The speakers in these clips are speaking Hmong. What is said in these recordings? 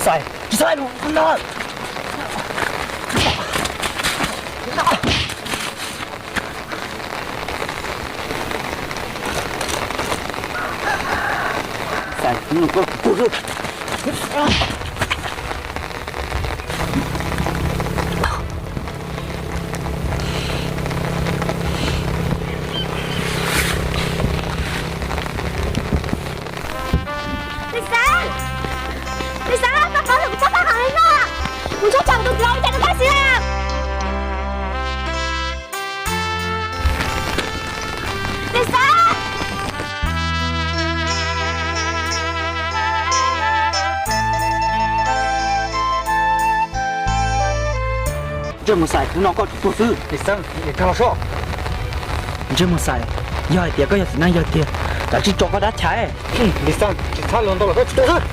Xais, tsis txhob hais lus no. Xais, hnub no koj tuag xwb. Lis Xeeb, Lis Xeeb, koj paub tias kuv txhob pab hom li no, kuv txhob tsam tus txiv ua cas rau koj siv lawm. Lis Xeeb. Ntsej muag Xais, hnub no koj tsum tuag xwb. Lis Xeeb, kag los soj. Ntsej muag Xais, yog hais tias koj yog txiv neej yawg tiag, kav tsij tso koj dab chaw. Lis Xeeb, tsis txhob hais lus ntau los koj tsum tuag xwb.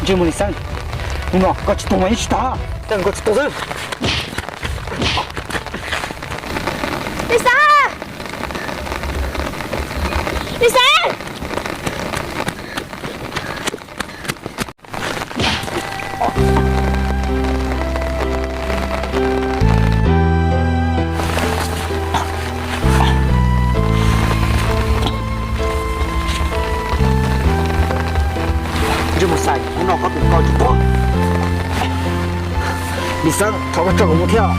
Ntsej muag Lis Xeeb, hnub no koj tsis tuag mas yeej tsis tag, koj tsum tuag xwb. Lis Xeeb, Lis Xeeb. Ntsej muag Xais, hnub no koj tus koj tsum tuag. Lis Xeeb, thov koj tso kuv mus thiab.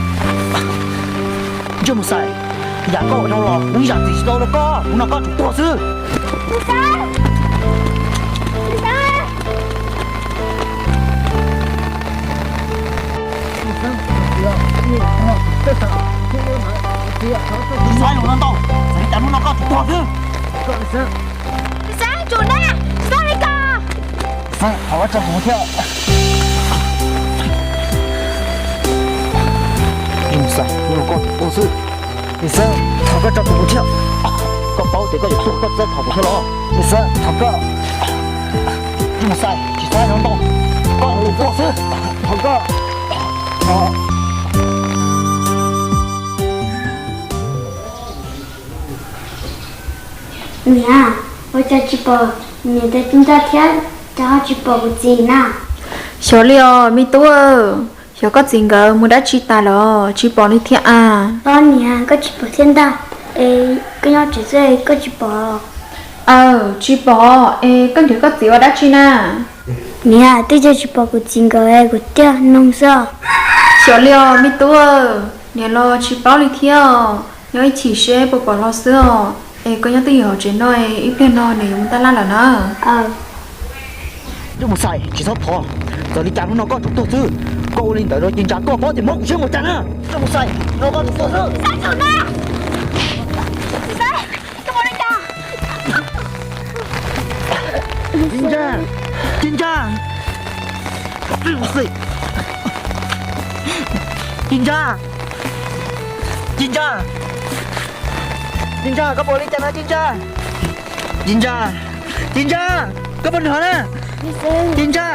Ntsej muag Xais, yam koj ua no los kuv zam txim tsis tau rau koj, hnub no koj tsum tuag xwb. Lis Xeeb, Lis Xeeb. Xais, lus no ntau, txawm li cas hnub no koj tsum tuag xwb. Lis Xeeb, tsum na, txhob li ko. Xeeb, thov koj tso kuv mus thiab. Xeeb, hnub no koj tsum tuag xwb. Lis Xeeb, thov koj tso kuv mus thiab. Koj paub tias koj yuav tuag koj txawj thov kuv thiab los? Lis Xeeb, thov koj. Xeeb, tsis txhob hais lus ntau, koj tsum tuag xwb. Thov koj. Niam, ua cas tsis pom niam tais Txiv Nraj thiab cas ho tsis pom kuv txiv na? Xyov li os me tub, xyov koj txiv nkawd mus dab tsi tas los tsis pom li thiab a. Os niam, koj tsis pom thiab ntag, es koj nyob tsev xwb koj tsis pom? Aw, tsis pom, es koj nrhiav koj txiv ua dab tsi na? Niam, twb yog tsis pom kuv txiv nkawd kuv thiaj nug xwb. Xyov li os me tub, niam los tsis paub li thiab, nyob ib chim seb puas pom los xwb os. Es koj nyob twj ywm hauv tsev no, ib pliag no nws yuav mus taj laj lawm na. Ntsej muag Xais, tsis txhob thov, txawm li cas hnub no koj tsum tuag xwb. Koj ua li ntawd rau Ci Ntsa, koj paub tias muab kuv siab mus cas na. Ntsej muag Xais, no koj tsum tuag xwb. Ci Ntsa, Ci Ntsa, Ci Ntsa, Ci Ntsa, Ci Ntsa, koj puas li cas no Ci Ntsa? Ci Ntsa, Ci Ntsa, koj puas hnov na? Ci Ntsa,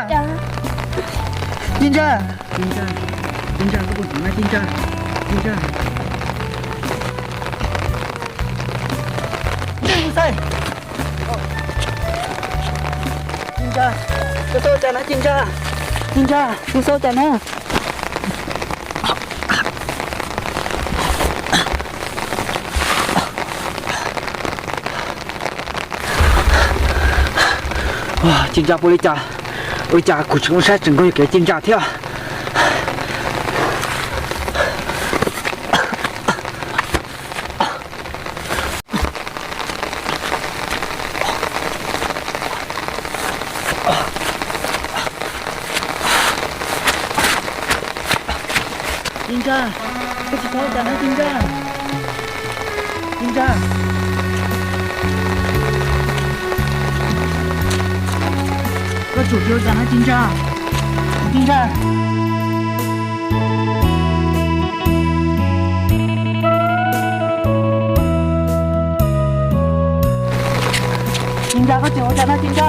Ci Ntsa, Ci Ntsa, Ci Ntsa, koj puas hnov na Ci Ntsa? Ci Ntsa. Ci Ntsa, koj xav ua cas na Ci Ntsa? Ci Ntsa, koj xav ua cas na? Ci Ntsa puas li cas? Ua li cas kuv tseem ua saib tseem nkag yog kev Ci Ntsa thiab. Ci Ntsa, koj tsis tau cas na Ci Ntsa. Ci Ntsa, koj tsum tsis ua cas na Ci Ntsa. Ci Ntsa, Ci Ntsa, koj tsis ua cas na Ci Ntsa.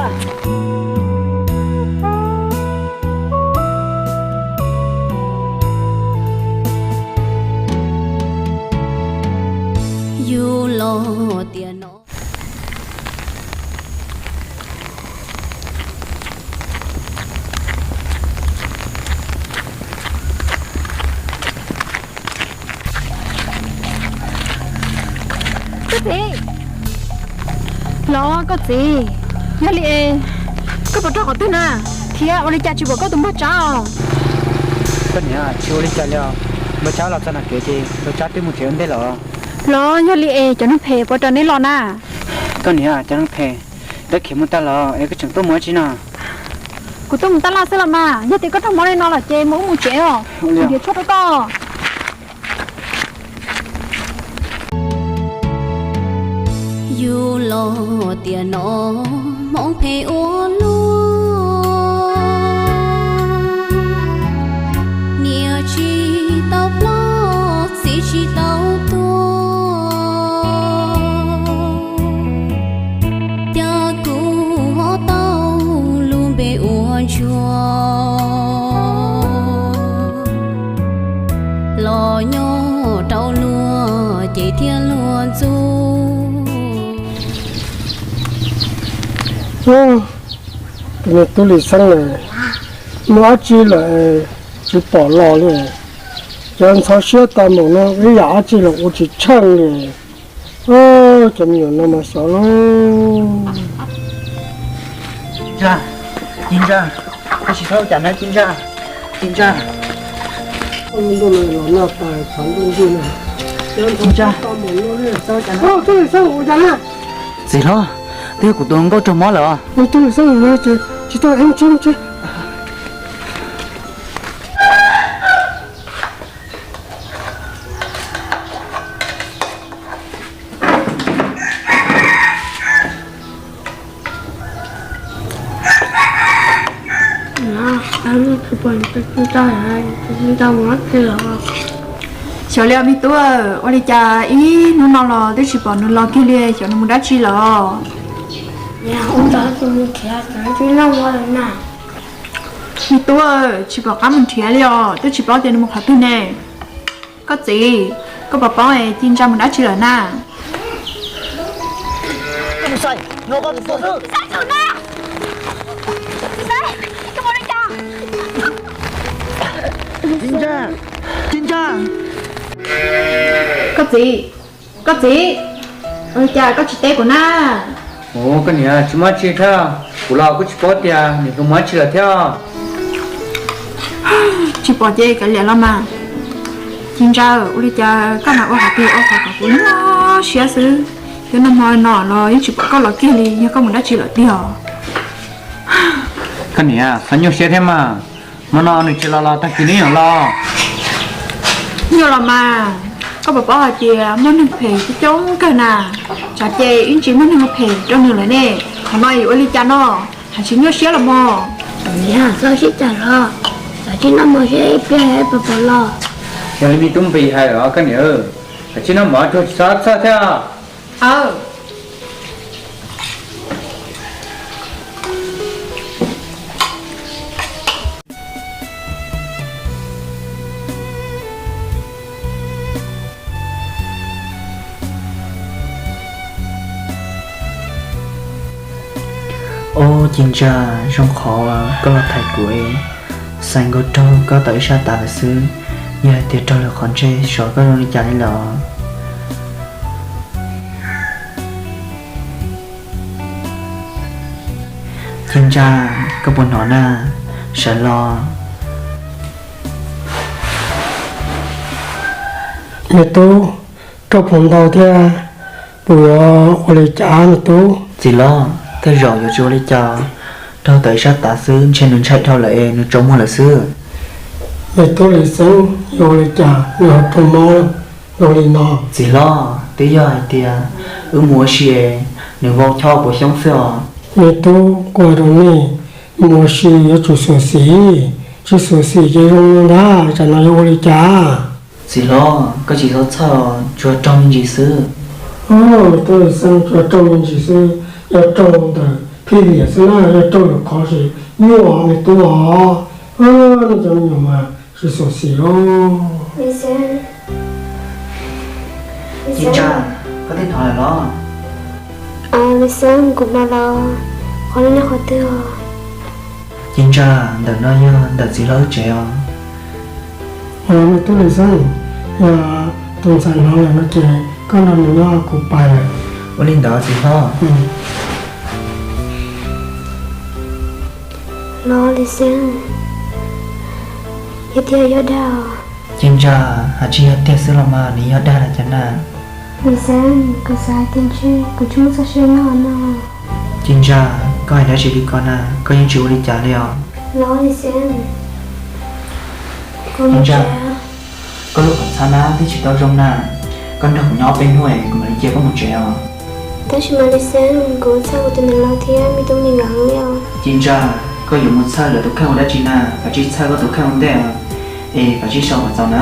Yus los tias no. Txiv, yog li es koj puas rau qhov twg na? Thiab ua li cas tsis pom koj tus npawg Tsab os? Koj niam, tsis ua li cas li os. Npawg Tsab los txog nram kev ces npawg Tsab twb mus tsev ua ntej lawm. Los yog li es cov neeg phem puas raws neb los na? Koj niam, cov neeg phem twb khiav mus tag lawm es koj tseem tuaj mus ua tsi no? Kuv tuaj mus taj laj xwb los mas, yog tias koj raug mob li no lawm ces mus ub mus tsev os, kuv nrhiav tshuaj rau koj. Yus los tiam no hmoov phem ua luaj, niam tsis tau plob, txiv tsis tau tuag, cas kuv ho tau lub npe ua ntsuag los nyob rau luag ces thiaj luag ntxub. Tus me tub Lis Xeeb na, mus dab tsi lawm tsis pom los li? Cov ntxhov siab tag npaum no ib yam dab tsi los ua tsis tsheej li. Cov me nyuam no mas xyov lauj. Ci Ntsa, Ci Ntsa, koj tsis txhob ua cas na Ci Ntsa, Ci Ntsa. Ci Ntsa, tub Lis Xeeb ua cas na? Txiv hlob, twb yog kuv tus hluas nkauj raug mob lawm os. Tub Lis Xeeb, tsis tau ev tsi. Xyov li os me tub, ua li cas ib hnub no los twb tsis pom nws los kiag li, xyov nws mus dab tsi lawm. Me tub, tsis pom qab mus nrhiav li os, twb tsis paub tias nws mus qhov twg ne. Koj txiv, koj puas paub Ci Ntsa mus dab tsi lawm na? Ci Ntsa, Ci Ntsa. Koj txiv, koj txiv, ua li cas koj tsis teb kuv na? Ua koj niam, tsis muaj dab tsi thiab, kuv los kuj tsis paub tias nws mus dab tsi lawm thiab. Tsis pom ces kav liam los mas. Ci Ntsa, ua li cas koj mas ua hais tias ua qhov kom kuv nyuaj siab xwb. Twb nag hmo no los yeej tsis pom koj los kiag li, yog koj mus dab tsi lawm tiag? Koj niam, txhob nyuaj siab thiab mas, hmo no nws tsis los los tag kis neb yuav los. Nyuaj los mas, koj puas paub hais tias muaj neeg phem coob coob kawg na, tsam ces ib ntsis muaj neeg phem rau nws lawm ne, qhov no yuav ua li cas no, hais tsis nyuaj siab los mog. Niam, txhob sib cam los, tsam tsis noj mov sib ib pliag pom pom los. Yog li me tub npis hais os koj niam, tsam tsis noj mov tsuag tsis txhob txhawj thiab. Ub, Ci Ntsa, zoo qhov koj los thaiv kuv, xav nkaus raug koj tau ib sab tav lawm xwb. Yog hais tias raug lwm qhov ntsej xyov koj zoo li cas li lawm. Ci Ntsa, koj puas hnov na? Sawv los. Me tub, raug puas ntau thiab, puas yuav ua li cas me tub? Txiv hlob, tej zaum yuav tsis ua li cas, raug tau ib sab tav xwb, ntshe nws ntshai dhau lawm es nws tsaus muag lawm xwb. Me tub Lis Xeeb, yuav ua li cas nws ho raug mob zoo li no? Txiv hlob, twb yog hais tias wb mus ua si, nws vau choj puas xyoob xwb os. Me tub, kuv hais rau nej, mus ua si yuav tsum xyuam xim, tsis xyuam xim ces zoo li ntag, tsam no yuav ua li cas? Txiv hlob, koj tsis txhob txhawj, tsuas raug me ntsis xwb. Me tub Lis Xeeb, tsuas raug me ntsis xwb, yog raug ntawm phij liam xwb na, yog raug lwm qhov ces nyuaj me tub os. Nej cov me nyuam mas tsis xyuam xim lauj. Ci Ntsa, koj twb hnov lawm los? Lis Xeeb, kuv hnov lawm. Qhov no yog qhov twg? Ci Ntsa, ntawm no yog ntawm txiv hlob lub tsev os. Me tub Lis Xeeb, yog tus ntxhais hnov lawm no ces koj nrog nws nyob, kuv pais lawm. Ua li ntawd txiv hlob. Los Lis Xeeb, yog tiag yog dag? Ci Ntsa, hais tsis yog tiag xwb los mas nws yog dag los cas na? Lis Xeeb, kuv xav hais tias ntshe kuv tsis muaj txoj sia nyob no. Ci Ntsa, koj hais dab tsi li ko na, koj yeej tsis ua li cas li os. Los Lis Xeeb, Ci Ntsa, koj lub qhov txhab na twb tsis tau zoo na, koj nrog kuv nyob ob peb hnub es kuv mam li cia koj mus tsev os. Tab sis mas Lis Xeeb, kuv txhawj kuv tus niam laus thiab me tub me nyuam heev li os. Ci Ntsa, koj yuav mus txhawj lawv tus kheej ua dab tsi na, kav tsij txhawj koj tus kheej ua ntej os, es kav tsij so kom txaus na.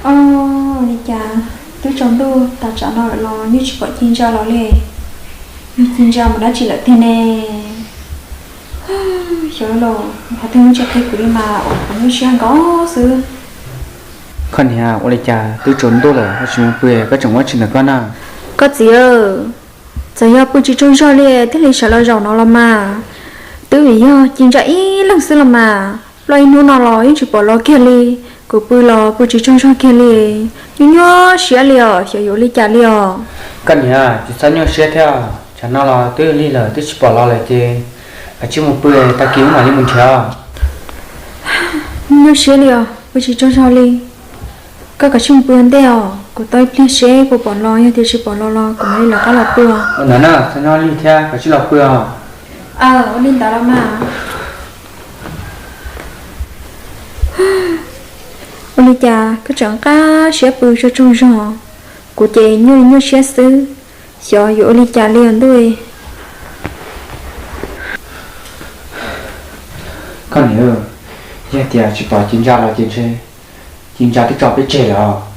Ua li cas twb tsaus ntuj tas tsam no lawm los yeej tsis pom Ci Ntsa los li? Yog Ci Ntsa mus dab tsi lawm tiag ne? Xyov los qhov twg muaj tsis qhia kuv li mas ua qhov nyuaj siab nkaus xwb. Koj niam, ua li cas twb tsaus ntuj lawm ho tsis mus pw, koj tseem ua dab tsi ntawm koj na? Koj txiv, txawm yog pw tsis tsaug zog li thiaj li sawv los zaum no los mas, twb vim yog Ci Ntsa ib leeg xwb los mas, ploj ib hnub no los yeej tsis pom los kiag li. Kuv pw los pw tsis tsaug zog kiag li, nyuaj nyuaj siab li os, xyov yuav ua li cas li os. Koj niam, tsis txhob nyuaj siab thiab, tsam no los twb lig lawm twb tsis pom los lawm ces kav tsij mus pw, tag kis wb mam li mus nrhiav. Nyuaj siab li os, pw tsis tsaug zog li. Koj kav tsij mus pw ua ntej os, kuv tos ib pliag seb puas pom los, yog tias tsis pom los los kuv mam li lawv qab los pw os. Ua ntawd na, txhob nyob lig thiab, kav tsij los pw os. Ua li ntawd los mas. Ua li cas koj tseem nqa siab pw tsaug tsaug zog, kuv ces nyuaj li nyuaj siab xwb, xyov yuav ua li cas li os ntuj. Koj niam, yog tias tsis pom Ci Ntsa los ces ntshe Ci Ntsa twb tso peb tseg lawm os.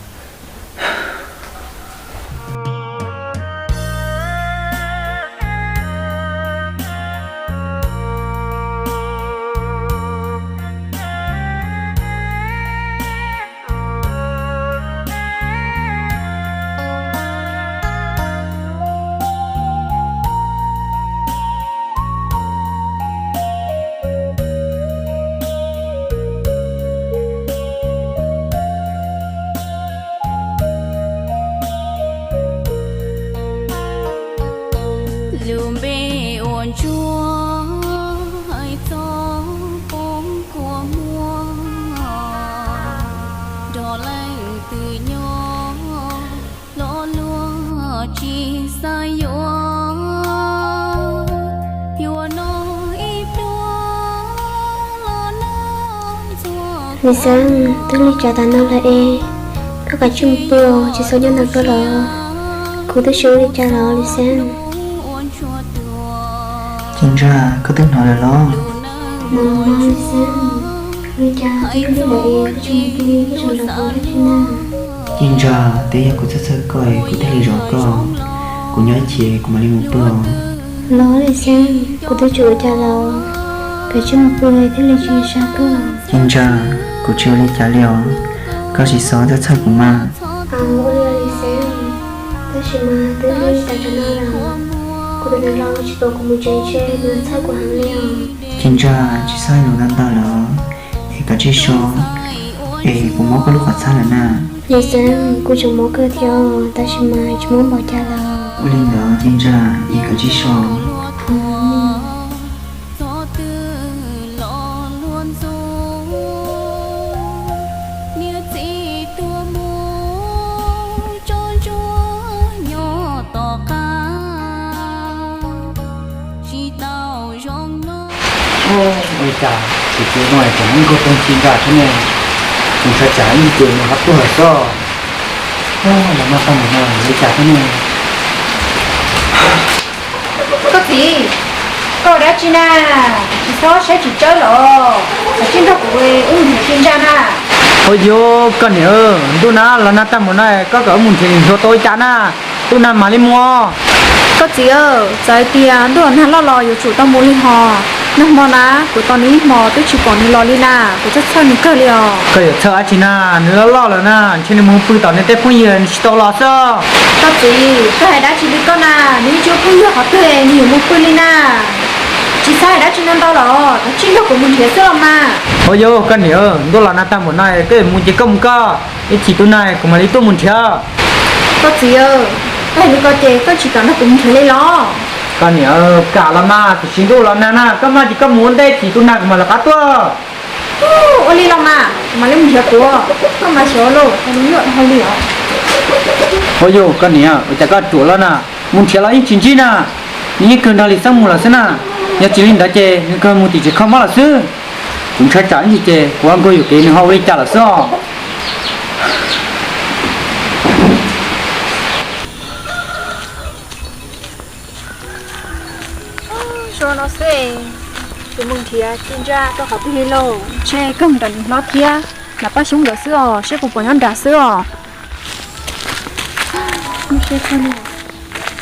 Lub npe ua ntsuag hais txog poob kua muag, nrog leej twg nyob los luag tsis xav yuav, yuav noj ib pluag los noj ntxuag. Lis Xeeb, twb lig tsawv tas no lawm es koj kav tsij mus pw os, tsis txhob nyob ntawm koj lawm. Kuv twb tsis ua li cas los Lis Xeeb. Ci Ntsa, koj twb hnov lawm los? Hnov mas Lis Xeeb, ua li cas twb lig lawm es koj tsis mus pw, koj tseem zov kuv dab tsi na? Ci Ntsa, twb yog kuv txhawj txhawj koj es kuv thiaj li zov koj. Kuv nyob ib chim kuv mam li mus pw os. Los Lis Xeeb, kuv twb tsis ua cas los, kav tsij mus pw thiaj li tsis sab koj. Ci Ntsa, kuv tsis ua li cas li os, koj tsis txhob txhawj txhawj kuv mas. Ua li Lis Xeeb, tab sis mas twb lig tas tsam no lawm, kuv tus niam laus tsis pom kuv mus tsev ntshe nws txhawj kuv heev li os. Ci Ntsa, tsis txhob hais lus ntau ntau lawm, es kav tsij so, es puas mob koj lub qhov txhab lawm na? Lis Xeeb, kuv tseem mob kawg thiab, tab sis mas tsis mob npaum cas lawm. Ua li ntawd Ci Ntsa, es kav tsij so. Txog twg los luag ntxub, niam txiv tuaj mus tso ntsuag nyob tom qab, tsis tau zoo no. Ua li cas tus txiv no es tseem muaj nkaug toog Ci Ntsa thiab ne? Nws sawv tsam ib ntsis ces nws ho tuag lawm xwb. Los noj tag mus no ua li cas thiab ne? Koj txiv, koj ua dab tsi na? Tsis txhob saib tsis tsawb los, kav tsij nrog kuv wb mus nrhiav Ci Ntsa na. Ua yus koj niam, ntuj na los nag tag mus no koj kom wb mus nrhiav niam hluas tau ua cas na? Ntuj nag mam li mus. Koj txiv, txawm tias ntuj los nag loj los yuav tsum tau mus li hos. Nag hmo na kuv tos nws ib hmos twb tsis pom nws los li na, kuv txhawj txhawj nws kawg li os. Koj yuav txhawj dab tsi na, nws loj loj lawm na, ntshe nws mus pw tom nws tej phooj ywg nws tsis tau los xwb. Koj txiv, koj hais dab tsi li koj na, nws yeej tsis muaj phooj ywg qhov twg nws yuav mus pw li na. Tsis xav dab tsi no ntau los, tab sis yog kuv mus nrhiav xwb los mas. Ua yog koj niam, ntuj los nag tag npaum no, koj mus ces koj mus koj, ib chim tus nag kuv mam li tuaj mus nrhiav. Koj txiv, koj hais li ko ces koj tsis kam nrog kuv mus nrhiav li los? Koj niam, kam los mas, tiam sis ntuj los nag na, koj maj ces koj mus ua ntej, chim tus nag kuv mam lawv qab tuaj. Ua li los mas, kuv mam li mus nrhiav kuv, koj mas xyov lauj, hais li os. Ua yog koj niam, ua cas koj ruam los na, mus nrhiav los yeej tsis ntsib na, nws yeej kawg nrog Lis Xeeb mus lawm xwb na. Yog tsis li ntawd ces nws kawg mus tim tsev kho mob lawm xwb. Kuv ntshai tsam ib ntsis ces kuv ua nkaus yuam kev nws ho ua li cas lawm xwb os. Zoo no xwb, kuv mus nrhiav Ci Ntsa rau qhov twg li lauj? Ntshe kawg nrog nws hlob thiab Nam Paj Xyoob nkawd xwb os, seb puas pom nyob nrad xwb os.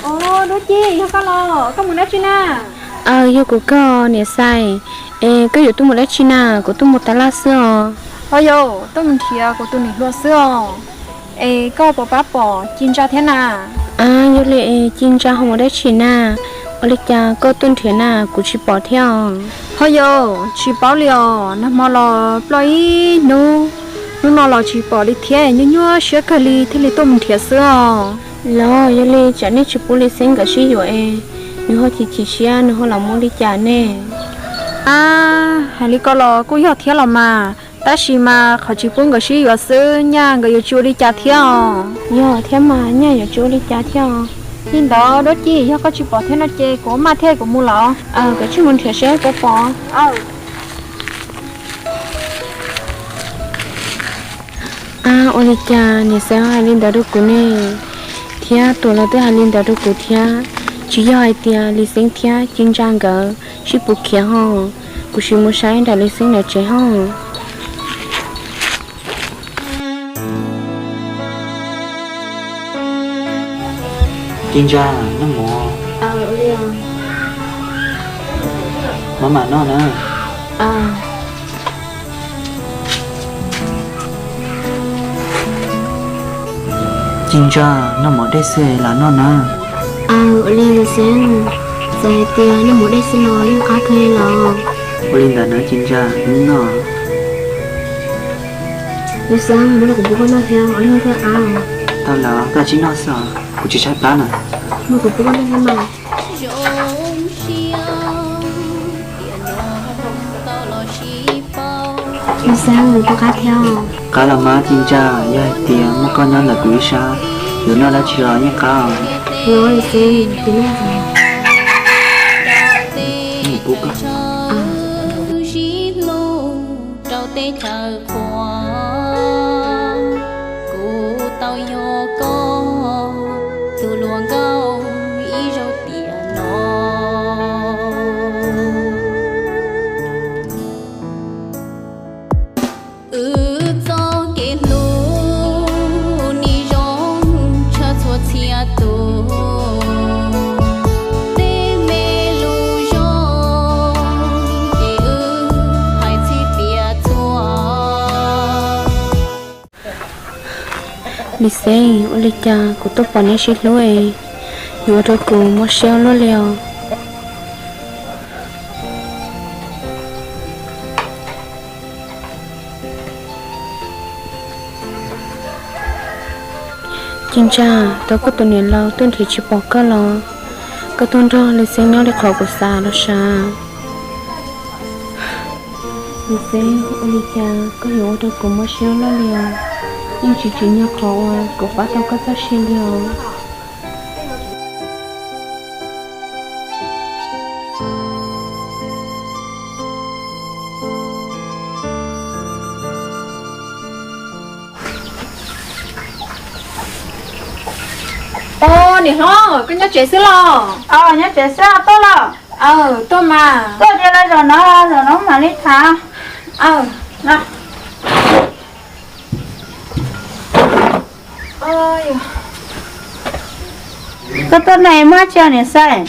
Os, Dub Ci, yog koj los, koj mus dab tsi na? Aw, yog kuv koj niam Xais. Es koj yuav tuaj mus dab tsi na? Kuv tuaj mus tas laj xwb os. Ho yog tuaj mus nrhiav kuv tus niam hluas xwb os. Es koj puas pab pom Ci Ntsa thiab na? Aw, yog li es Ci Ntsa ho mus dab tsi na? Ua li cas koj tuaj nrhiav na kuv tsis pom thiab os? Ho yog tsis paub li os, nag hmo los ploj ib hnub, hnub no los tsis pom li thiab, nyuaj nyuaj siab kawg li thiaj li tuaj mus nrhiav xwb os. Los yog li tsam nej tsis pub Lis Xeeb nkawd sib yuav es nws ho chim chim siab nws ho los mus li cas ne? Ab, hais li ko los kuj yog thiab los mas, tab sis mas qhov tsis pub nkawd sib yuav xwb, nyaj nkawd yuav tsis ua li cas thiab os. Yog thiab mas, nyaj yuav tsis ua li cas thiab os. Li ntawd Dub Ci, yog koj tsis pom thiab no ces kuv maj thiab kuv mus lawm. Aw, koj tsij mus nrhiav seb puas pom. Ab, ua li cas niam Xais hais li ntawd rau kuv ne? Thiab Tuam los twb hais li ntawd rau kuv thiab. Tsis yog hais tias Lis Xeeb thiab Ci Ntsa nkawd sib pus khiav ho, kuv sim mus saib nram Lis Xeeb lawv tsev ho. Ci Ntsa, noj mov. Mov mam noj na. Ci Ntsa, noj mov dej xwb lam noj na. Aw, ua li Lis Xeeb, txawm hais tias noj mov dej xwb los yeej qab kawg li los. Ua li ntawd na Ci Ntsa, wb noj. Lis Xeeb, mus los kuv pub koj noj thiab, ua li thiab qab. Tau lawm, koj tsij noj xwb os, kuv tsis tshaib plab na. Mus kuv pub koj noj thiab mas. Lis Xeeb, koj qab thiab os. Qab los mas Ci Ntsa, yog hais tias muaj koj nyob ntawm kuv ib sab, yuav noj dab tsi los yeej qab os. Los Lis Xeeb, ces noj ntawd. Mus pub koj. Sib hlub rau teb chaws qhua, kuv tau yog koj tus hluas nkauj ib zaug tiam no. Wb txoj kev hlub nim zoo tshaj txhua txhia tus, tej me lus zoo ces wb hais txhij tias txhua. Lis Xeeb, ua li cas kuv tuaj pom neb sib hlub es yuav ua rau kuv mob siab luaj li os. Ci Ntsa, tau koj tus niam laus tuaj nrhiav tsis pom koj los koj tuaj nrog Lis Xeeb nyob li qhov kuv xav los sav. Lis Xeeb, ua li cas koj yuav ua rau kuv mob siab luaj li os? Yeej tsis tsim nyog qhov uas kuv pab tau koj txoj sia li os. Au, niam hlob, koj nyob tsev xwb los? Aw, nyob tsev xwb, tuaj los? Aw, tuaj mas. Tuaj ces los zaum no, zaum no mam li tham. Aw, no. Koj tuaj no muaj dab tsi niam Xais?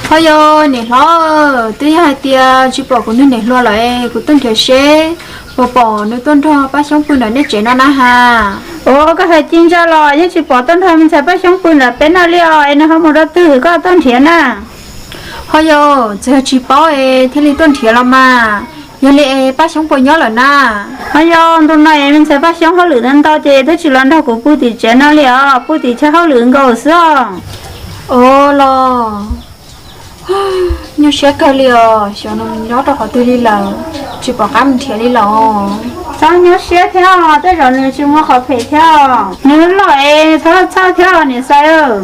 Ho yog niam hlob, twb yog hais tias tsis pom kuv niag niam hluas lawm es kuv tuaj nrhiav seb puas pom nws tuaj nrog Paj Xyoob pw nram nej tsev no na has. Ua, koj hais Ci Ntsa los yeej tsis pom tuaj nrog me ntxhais Paj Xyoob pw nram peb no li os, es nws ho mus rau twg koj tuaj nrhiav na? Ho yog txawm yog tsis paub es thiaj li tuaj nrhiav los mas. Yog li es Paj Xyoob puas nyob lawm na? Ho yog ntu no es me ntxhais Paj Xyoob hauj lwm ntau ntau ces twb tsis los nrog kuv pw tim tsev no li os, pw tim chaw hauj lwm nkaus xwb os. Ua los nyuaj siab kawg li os, xyov nws nyob rau qhov twg li lawm, tsis pom qab mus nrhiav li los. Txhob nyuaj siab thiab, tej zaum nws tsis muaj qhov phem thiab. Nws loj es txhob txhawj thiab niam Xais.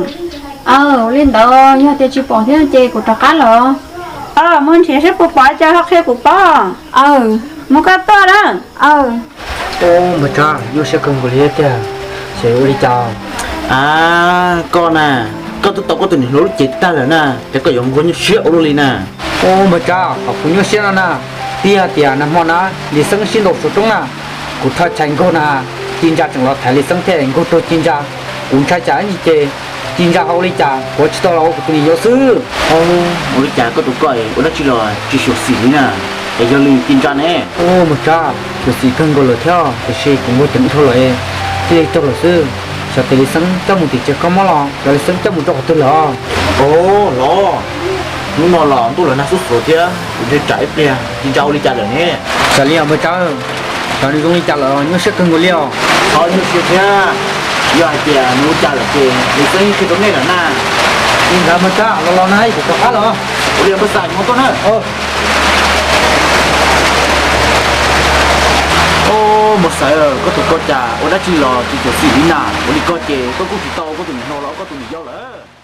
Aw, ua li ntawd yog tias tsis pom thiab ces kuv rov qab los. Mus nrhiav seb puas pom cas ho qhia kuv paub. Aw, mus koj tuaj na. Aw. Ub, Npawg Tsab, nyuaj siab kawg nkaus li tiag, xyov yuav ua li cas. A, koj na, koj twb tau koj tus niam hluas lub cev tag lawm na, ces koj yuav nquag nyuaj siab ua luaj li na. Ub, Npawg Tsab, qhov kuv nyuaj siab no na, twb yog tias nag hmo na, Lis Xeeb sib ntaus saum roob na, kuv rho chais nkaug na, Ci Ntsa tseem los thaiv Lis Xeeb thiab nkaug rau Ci Ntsa. Kuv ntshai tsam ib ntsis ces Ci Ntsa ho ua li cas, kuv tsis tau los ua kuv tus niam yau xwb. Ua li cas koj tus koj ua dab tsi los tsis xyuam xim li na, es yog li Ci Ntsa ne? Ub, Npawg Tsab, xyuam xim kawg nkaus lawm thiab, tiam sis kuv nquag ceev dhau lawm, thiaj li raug lawm xwb. Xyov tias Lis Xeeb coj mus tim tsev kho mob los xyov Lis Xeeb coj mus rau qhov twg lawm. Ub, los hnub no los ntuj los nag xuab xuav thiab, kuv ntshai tsam ib pliag Ci Ntsa ua li cas lawm ne. Xyov li os Npawg Tsab, xyov nws zoo li cas lawm, nyuaj siab kawg nkaus li os. Txhob nyuaj siab thiab, yog hais tias nws ua cas lawm ces Lis Xeeb yeej qhia rau nej lawm na. Li ntawd Npawg Tsab, los los na, kuv rov qab los. Ua li Npawg Xais, mus tuaj na. Ub, Npawg Xais, koj tus koj cas ua dab tsi los tsis xyuam xim li na, ua li koj ces koj kuj tsis tau koj tus niam hluas los koj tus niam yau lawm.